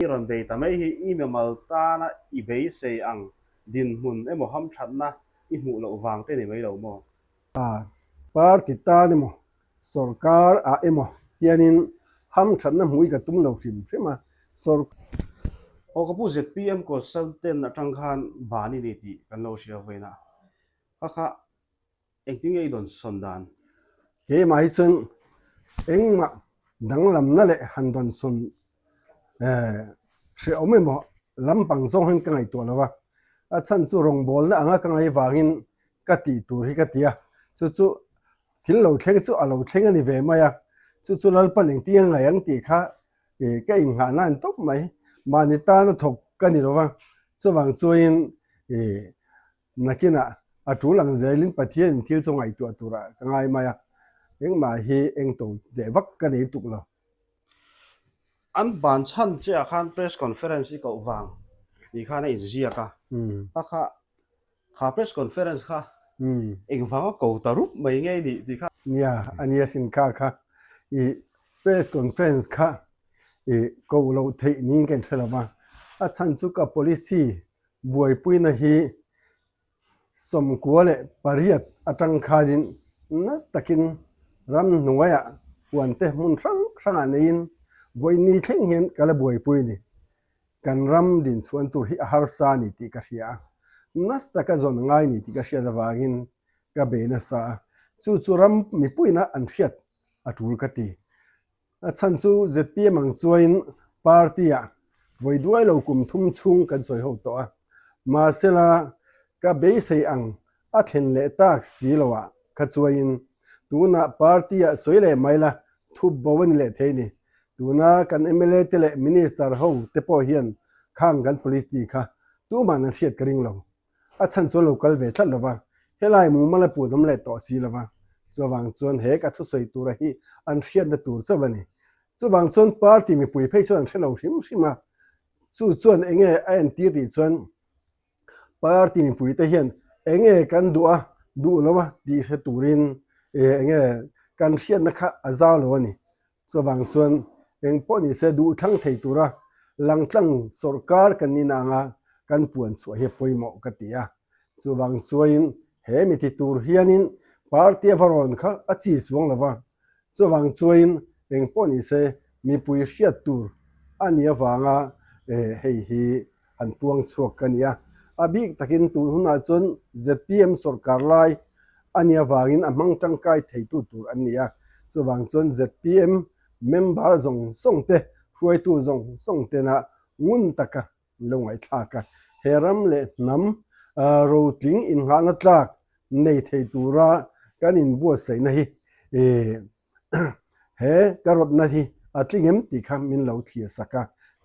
I rawn bei ta mai hi i mimal tana i beisei ang dinhmun emaw hamthatna i hmuh loh vang te ni mai lo maw? A party tan emaw sorkar ah emaw hianin hamthatna hmuh i ka tum lo hrim hrim a, sor. Aw ka pu zpm consultant atang khan ban i ni tih kan lo hria vawiin a, kha kha Engtin nge i dawn sawn dan? Keimah hi chuan engmah danglamna leh han dawn sawn hrehawm emaw lampang zawng hian ka ngaihtuah lo a, a chhan chu rawngbawlna anga ka ngaih vangin ka tih tur hi ka ti a, chu chu thil lo thleng chu a lo thleng a ni ve mai a, chu chu Lalpan engtin a ngaih ang tih kha ka innghahna a ni tawp mai, mahni tana thawk ka ni lo va, chuvang chuain Nakinah a tul ang zelin Pathianin thil chu ngaihtuah turah ka ngai mai a, engmah hi eng to leh vak ka nei tuk lo. An ban chhan che ah khan press conference i koh vang ni khan a inziak a, kha kha kha press conference kha engvang a ko ta rup mai nge nih tih kha. Nia, a nia sin kha kha i press conference kha i koh loh theih niin ka inhre lo va, a chhan chu ka policy Buaipuina hi 98 atang khanin nasa takin ramhnuaiah huante hmun hrang hrangah neiin vawiin thleng hian ka la buaipui a ni. Kan ram dinchhuan tur hi a harsa a ni tih ka hria a, nasa taka zawn a ngai a ni tih ka hriat avangin ka bei nasa a, chu chu ram mipuina an hriat a tul ka ti. A chhan chu zpm ang chuain party-ah vawi duai lo kum thum chhung kan sawi ho tawh a, mahsela ka beisei ang a thlen leh tak si loah kha chuain tunah party-ah sawi leh mai la thup bo a ni leh thei ni. Tuna kan mla te leh minister ho te pawh hian khang kan police kha tuman an hriat ka ring lo. A chhan chuan lo kal ve tlat lo va, helai mumal a put awm leh tawh si lo va, chuvang chuan he ka thusawi tura hi an hriatna tur chauh a ni. Chuvang chuan party mipui phei chuan an hre lo hrim hrim a, chu chuan enge a entir tih chuan party mipui te hian enge kan duh a, duh lo a tih hre turin enge kan hriatna kha a zau lo a ni. Chuvang chuan eng pawh ni se duh thlang thei tura langtlang sawrkar kan ni nanga kan puan chhuah hi a pawimawh ka ti a. Chuvang chuain he mi ti tur hianin party a va rawn kha a chi chuang lo va. Chuvang chuain eng pawh ni se mipui hriat tur a nih avanga hei hi han puang chhuak ka ni a. A bik takin tun hunah chuan zpm sawrkar lai a nih avangin a hmang tangkai theitu tur an ni a. Chuvang chuan zpm member zawng zawng te, hruaitu zawng zawng tena ngun taka lo ngaihthlak a, he ram leh hnam rotling innghahna tlak nei thei tura kan inbuatsaihna hi He ka rawtna hi a tling em tih kha min lo thlir sak a,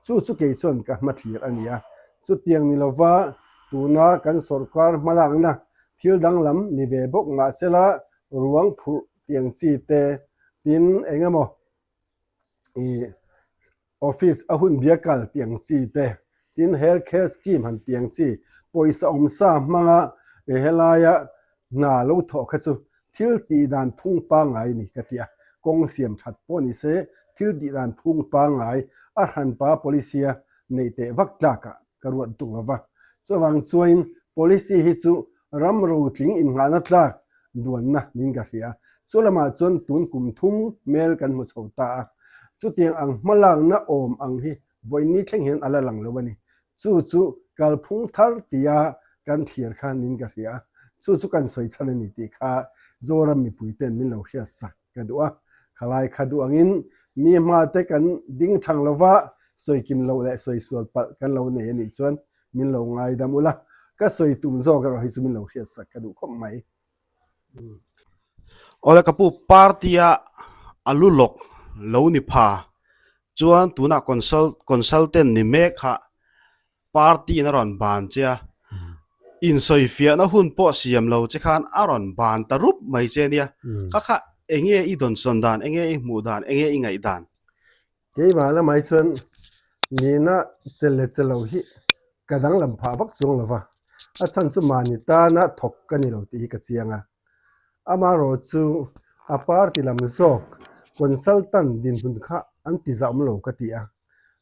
chu chu kei chuan ka hma thlir a ni a. Chutiang ni lova tuna kan sawrkar hmalakna thil danglam ni ve bawk mahsela ruang phurh tiang chi te tin eng emaw ih Office a hun bia kal tih ang chi te, tin health care scheme han tih ang chi, pawisa awm sa hmanga helaia hna lo thawh kha chu thil tih dan phung pangngai a ni ka ti a, kawng siam that pawh ni se thil tih dan phung pangngai a hranpa policy a neih teh vak tlakah ka ruat tuk lo va. Chuvang chuain policy hi chu ram rotling innghahna tlak duanna niin ka hria. Chu lamah chuan tun kum thum hmel kan hmu chho ta a, chutiang ang hmalakna awm ang hi vawiin thleng hian a la lang lo a ni. Chu chu kalphung thar tia kan thlir kha niin ka hria. Chu chu kan sawi chhan a ni tih kha Zoram mipuiten min lo hriat sak ka duh a. Khalai kha duh angin mi hmate kan ding thang lova sawi kim loh leh sawi sual palh kan lo nei a nih chuan min lo ngaidam ula, ka sawi tum zawk erawh hi chu min lo hriat sak ka duh khawp mai. Awle ka pu party a a lu lawk lo ni pha chuan tunah consult consultant ni mek kha party in a rawn ban che a, insawifiahna hun pawh siam lo che khan a rawn ban ta rup mai che nia, kha kha enge i dawnsawn dan, enge i hmuh dan, enge i ngaih dan? Keimah lamah hi chuan nihna chel leh chel lo hi ka danglam phah vak chuang lo va, a chhan chu mahni tana thawk ka ni lo tih hi ka chiang a. Amaherawh chu a party lam zawk consultant dinhmun kha an ti zah awm lo ka ti a.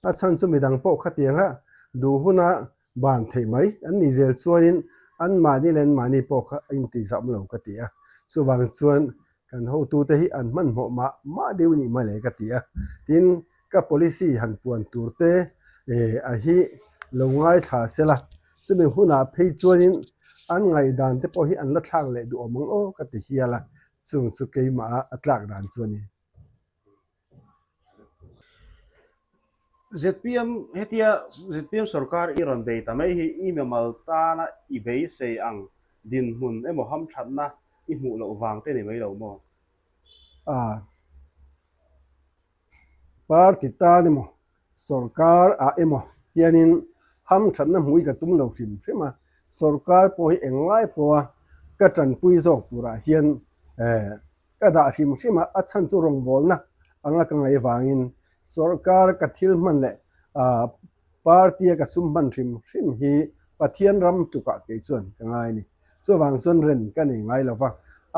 A chhan chu midang pawh khatianga duh huna ban theih mai an nih zel chuanin anmahni leh anmahni pawh kha a intihzah awm lo ka ti a. Chuvang chuan kan hotute hi an hmanhmawh mah mah deuh nih mai le ka ti a. Tin, ka policy han puan tur te a hi lo ngaithla sela, chumi hunah phei chuanin an ngaihdan te pawh hi an la thlak leh duh awm ang aw ka ti hial a, chung chu keimah a tlak dan chu a ni. Zpm hetia zpm sorkar i rawn bei ta mai hi i mimal tana i beisei ang dinhmun emaw hamthatna i hmuh loh vang te ni mai lo maw? A party tan emaw sorkar ah emaw hianin hamthatna hmui ka tum lo hrim hrim a, sorkar pawh hi englai pawha ka tanpui zawk turah hian eh Ka dah hrim hrim a, a chhan chu rawngbawlna anga ka ngaih avangin sorkar ka thil hman leh party a ka sum hman hrim hrim hi Pathian ram tukah kei chuan ka ngai a ni. Chuvang chuan ren ka nei ngai lo va,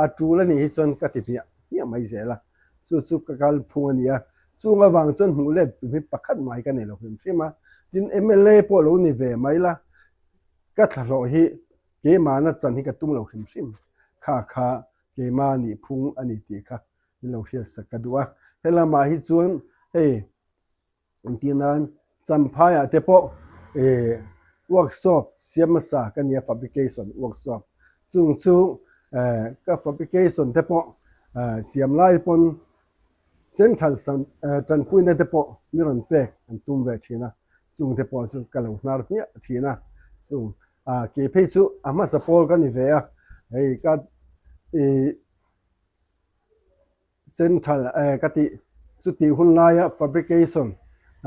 a tul a nih hi chuan ka ti hmiah hmiah mai zel a, chu chu ka kal phung a ni a. Chung avang chuan hmuh let tum hi pakhat mai ka nei lo hrim hrim a, tin mla pawh lo ni ve mai la, ka thlahlawh hi keimahna chan hi ka tum lo hrim hrim, kha kha keimah nih phung a ni tih kha min lo hriatsak ka duh a. Helamah hi chuan hei engtir nan Champhaiah te pawh eh workshop siam hmasa ka nia fabrication workshop chung chu eh ka fabrication te pawh eh siam lai pawn central tanpuina te pawh mi rawn pek an tum ve thin a chung te pawh chu ka lo hnar hmiah thin a chung A kei phei chu a hmasa pawl ka ni ve a, hei ka ih central eh ka tih chutih hun laia fabrication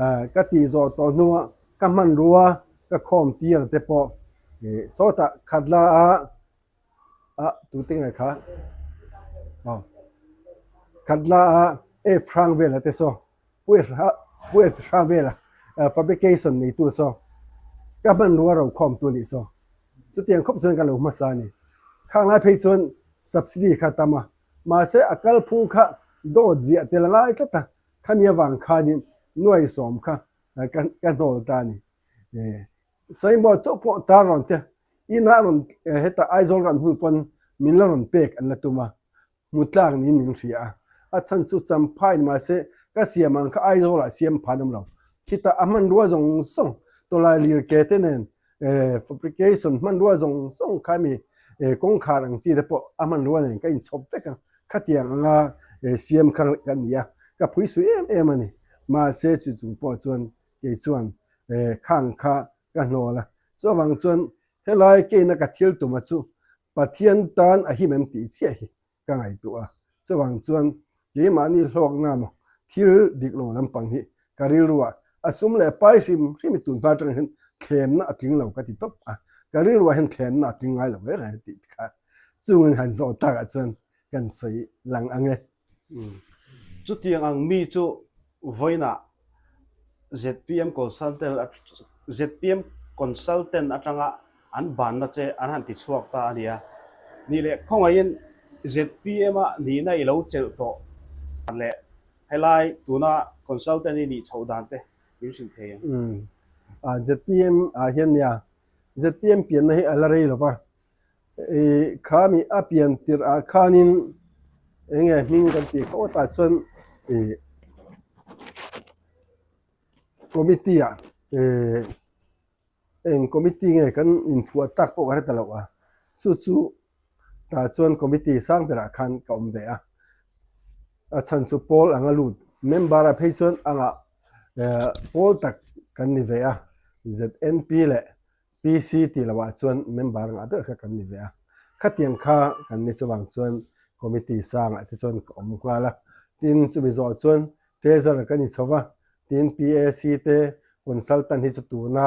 eh ka tih zawh tawh hnua ka hmanrua ka khawm tir te pawh ih sawtah khat la a ah tute nge kha aw khat la a F hrang vela te saw. Pu F Hrangvela fabrication neitu saw ka hmanrua rokhawmtu a nih saw chutiang khawp chuan ka lo hmasa a ni. Khang lai phei chuan subsidy kha a tam a, mahse a kalphung kha dawt ziah tel a ngai tlat a, khami avang khanin nuaisawm kha ka hnawl ta a ni. Saimawh chauh pawh tar rawn te inah rawn hetah Aizawl kan hnu pawn min la rawn pek an la tum a, Hmu tlak niin min hria a, a chhan chu Champhai ni mahse ka siam ang kha Aizawl ah siam phan awm lo. Khitah a hmanrua zawng zawng tawlai lir ke te nen fabrication hmanrua zawng zawng kha mi kawngkhar ang chi te pawh a hmanrua nen ka inchhawp vek a, khatiang anga siam kha ka ni a, ka phui sui em em a ni. Mahse chu chung pawh chuan kei chuan khang kha ka hnawl a, chuvang chuan helai keina ka thil tuma chu Pathian tan a him em tih chiah hi ka ngaihtuah a, chuvang chuan keimahni hlawkna maw thil dik lo lampang hi ka rilruah a sum leh pai hrim hrim hi tun hma atang hian thlemna a tling lo ka ti tawp a, ka rilruah hian thlemna a tling ngai lo reng reng tih kha chungin han zawh takah chuan kan sawi lang ang e. Chutiang ang mi chu vawiinah zpm consultant zpm consultant atanga an banna che an han ti chhuak ta a nia. Nih leh khawngaihin zpm a nihna i lo chelh tawh leh helai tuna consultant i nih chhoh dan te min hrilh thei ang. Zpm ah hian nia zpm pianna hi a la rei lo va, I khami a pian tirh ah khanin eng nge hming kan tih khawp tah chuan ih committee ah ih eng committee nge kan inphuah tak pawh ka hre ta lo a chu chu tah chuan committee sang berah khan ka awm ve a a chhan chu pawl anga lut member ah phei chuan anga eh pawl tak kan ni ve a Z_N_P leh PC tih loh ah chuan member ngah ber kha kan ni ve a, khatiang kha kan ni chuvang chuan committee sangah te chuan ka awm nghal a, tin chumi zawh chuan treasurer ka ni chho va, tin PAC te consultant hi chu tuna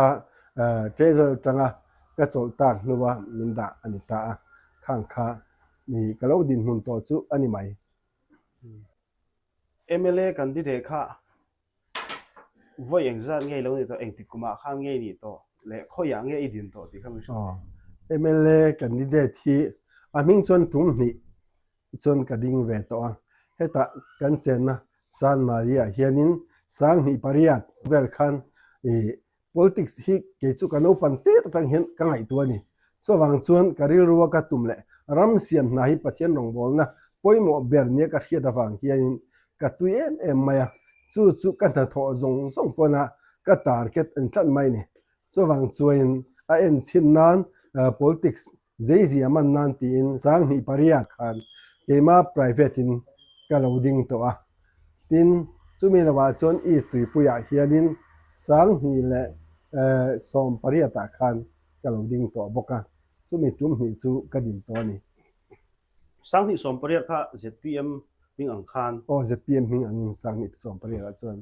treasurer atanga ka chawlh tak hnua min dah a ni ta a, khang kha ni ka lo dinhmun tawh chu a ni mai. Mla candidate kha Vawi engzat nge ilo ni tawh, engtik kumah khan nge i nih tawh leh khawiah nge i din tawh tih kha min hrilh thei. Mla candidate hi a hming chuan tum hnih chuan ka ding ve tawh a, hetah kan chenna Chanmari ah hianin. 28 vel khan ih Politics hi kei chu ka naupan tet atang hian ka ngaihtuah a ni. Chuvang chuan ka rilrua ka tum leh ram siam hna hi Pathian rawngbawlna pawimawh ber nia ka hriat avang hianin ka tui em em mai a, chu chu ka hnathawh zawng zawng pawna ka target an tlat mai a ni. Chuvang chuain a enchhin nan politics zeizia man nan tiin 28 khan keima private in ka lo ding tawh a. Tin, chumi lovah chuan East Tuipuiah hianin 2018 ah khan ka lo ding tawh bawk a, chumi tum hnih chu ka din tawh a ni. 2018 kha zpm hming ang khan. Aw, zpm hming angin 2018 ah chuan.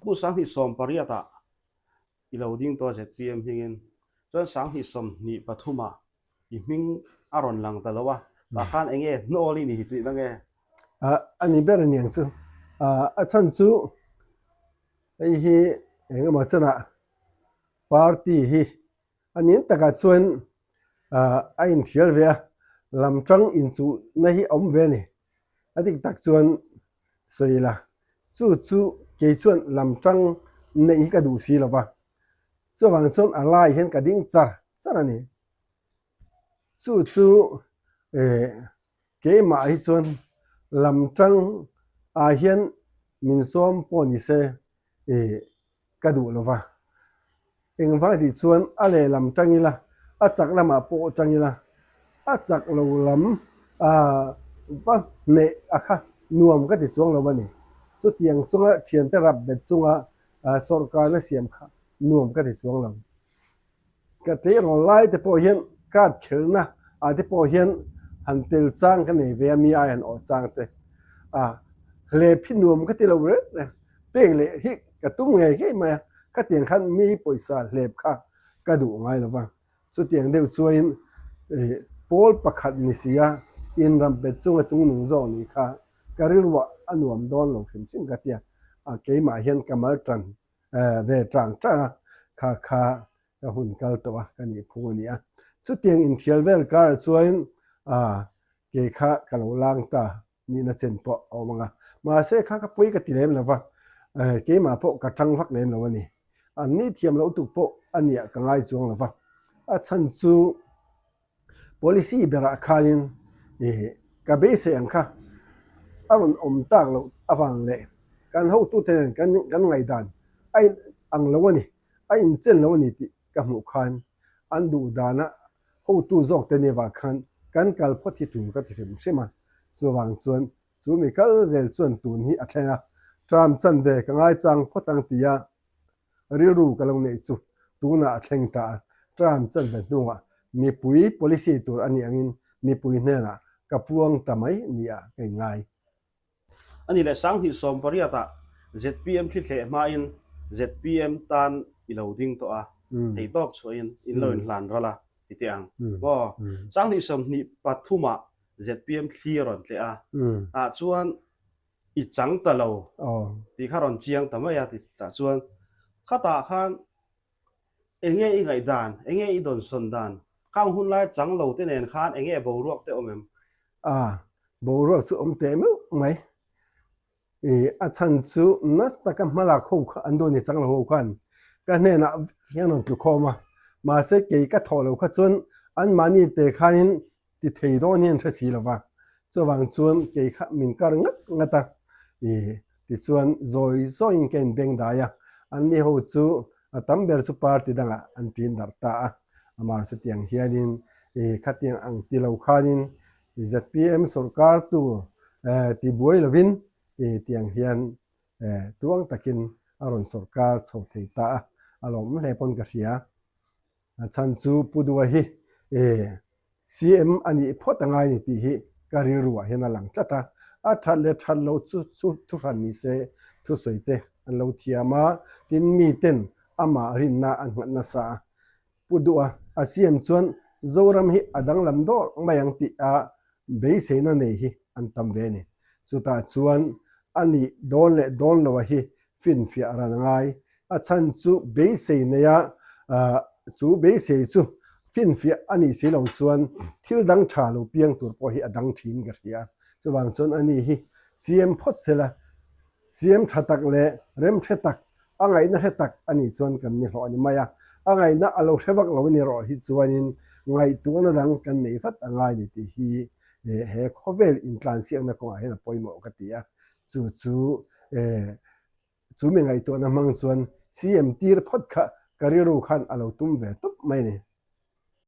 Pu 2018 ah I lo ding tawh a zpm hmingin chuan 2023 ah i hming a rawn lang ta lo a, tah khan eng nge hnawl i ni tih na nge? A ni ber aniang chu. A chhan chu hei hi eng emaw chanah party hi a nin takah chuan a inthial ve a, lam tang inchuhna hi a awm ve a ni. A dik tak chuan sawi ila, chu chu kei chuan lam tang neih hi ka duh si lo va, chuvang chuan a lai hian ka ding char char a ni. Chu chu eh keimah hi chuan lam tang ah hian min sawm pawh ni se eh ka duh lo va. Engvang tih chuan a lehlam tang ila, a chak lamah pawh tang ila, a chak lo lam va hneh a kha nuam ka ti chuang lo a ni. Chutiang chunga thiante rap bet chunga sawrkarna siam kha nuam ka ti chuang lo. Ka tleirawl lai te pawh hian card khelna ah te pawh hian han tel chang ka nei ve a, mi ai han awh chang te a hlep hi nuam ka ti lo reng reng. Pek leh hi ka tum ngei ngei mai a, khatiang khan mi pawisa hlep kha ka duh ngai lo va. Chutiang deuh chuain pawl pakhat ni si a, inrampet chunga chungnung zawk ni kha ka rilruah a nuam dawn lo hrim hrim ka ti a, keimah hian ka mal tan ve tang tang a, kha kha ka hun kal tawh a, ka nih phung a ni a. Chutiang inthial vel karah chuan kei kha ka lo lang ta nihna chen pawh a awm ang a, mahse kha ka pawi ka ti lem lo va, keimah pawh ka tang vak lem lo a ni. An ni thiam loh tuk pawh a nia ka ngai chuang lo va, a chhan chu policy berah khanin ka beisei ang kha a rawn awm tak loh avang leh kan hotute nen kan ngaihdan a in ang lo a ni, a inchen lo a ni tih ka hmuh khan an duh dana hotu zawk te nia vang khan kan kal phawt hi tul ka ti hrim hrim a, chuvang chuan chu mi kal zel chuan tun hi a thleng a, term chanve ka ngaichang phawt ang tia rilru ka lo neih chu tunah a thleng ta a, term chanve hnungah mipui policy tur a nih angin mipui hnenah ka puang ta mai nia ka inngai. A ni leh 2018 ah zpm thli thleh hmain zpm tan i lo ding tawh a, theihtawp chhuahin in lo inhlan ral a ti teh ang maw? 2023 ah zpm thli a rawn tleh a, tah chuan i chang ta lo tih kha rawn chiang ta mai a ti tah chuan khatah khan Enge i ngaihdan, enge i dawnsawn dan? Khang hun lai chang lo te nen khan enge boruak te awm em? A, boruak chu awm teh meuh mai. I, a chhan chu nasa taka hmalak ho kha an duh a ni chang lo ho khan ka hnenah vek hian rawn tlu khawm a, mahse kei ka thawh lo kha chuan anmahni te khanin ti thei dawn hian hre si lo va, chuvang chuan kei kha min kar ngat ngat a, i tichuan zawi zawiin ka inbeng dai a, anni ho chu a tam ber chu party dangah an ṭin darh ta a, amah chutiang hianin i khatiang ang ti lo khanin zpm sawrkar tu tibuai lovin i tiang hian tuang takin a rawn sawrkar chho thei ta a, a lawm hle pawn ka hria. A chhan chu Pu Dua hi CM a nih phawt a ngai ni tih hi ka rilruah hian a lang tlat a, a that leh that lo chu chu thuhran ni se thusawi te an lo thiam a, tin miten amah rinna an nghat nasa a. Pu Dua a CM chuan Zoram hi a danglam dawr mai ang tih a beiseina nei hi an tam ve a ni. Chutah chuan a nih dawn leh dawn loa hi finfiah ran a ngai. A chhan chu beisei neia chu beisei chu finfiah a nih si lo chuan thil dang tha lo piang tur pawh hi a dang thin ka hria. Chuvang chuan ani hi CM phawt sela. CM tha tak leh rem hre tak, a ngaihna hre tak a nih chuan kan ni hlawh a ni mai a. A ngaihna a lo hre vak lo a ni rawh hi chuanin ngaihtuahna dang kan nei vat a ngai ni tih hi he khawvel intlansiakna kawngah hian a pawimawh ka ti a. Chu chu chu mi ngaihtuahna hmang chuan CM tir phawt kha ka rilru khan a lo tum ve tawp mai a ni.